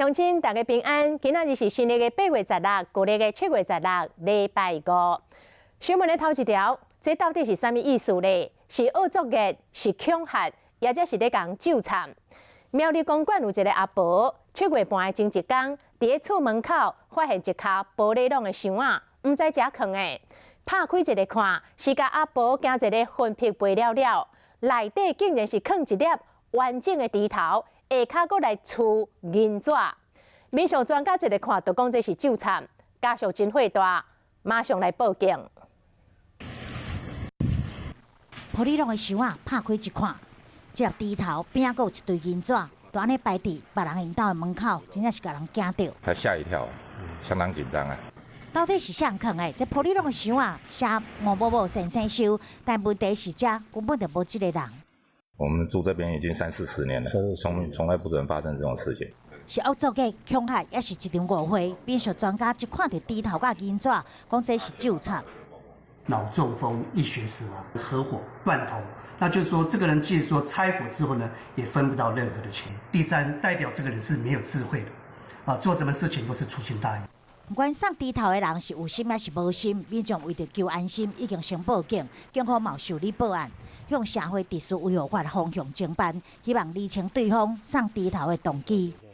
鄉親大家平安，今仔日是新曆的8月16，舊曆的7月16，禮拜五。新聞的頭一條，這到底是啥物意思咧？是惡作劇，是恐嚇，抑者是咧共咒讖？苗栗公館有一个阿婆，7月半的前一工，佇咧厝門口發現一跤玻璃籠的箱仔，毋知遮囥的，拍開一个看，是共阿婆驚一个魂魄飛了了，內底竟然是囥一粒完整的豬頭，下跤閣來跙銀紙。民俗專家一个看，就講這是咒讖，家屬真火大，馬上來報警。玻璃籠的箱仔拍開一看，這粒豬頭邊仔閣有一堆銀紙，就按呢擺佇別人𪜶兜的門口，真正是共人驚著。他嚇一跳，相當緊張啊！到底是啥人囥的？這玻璃籠的箱仔寫吳某某先生收，但問題是遮根本就無這个人。我們住這邊已經三四十年了，從來不曾發生這種事情。是惡作劇、恐嚇，抑是一場誤會？民俗專家一看著豬頭佮銀紙，講這是咒讖。腦中風、溢血死亡、合夥斷頭，那就是說，這個人即使說拆夥之後呢，也分不到任何的錢。第三，代表這個人是沒有智慧的，啊，做什麼事情都是粗心大意。毋管送豬頭的人是有心抑是無心，民眾為著求安心，已經先報警，警方嘛受理報案，向社會秩序維護法方向偵辦，希望釐清對方送豬頭的動機。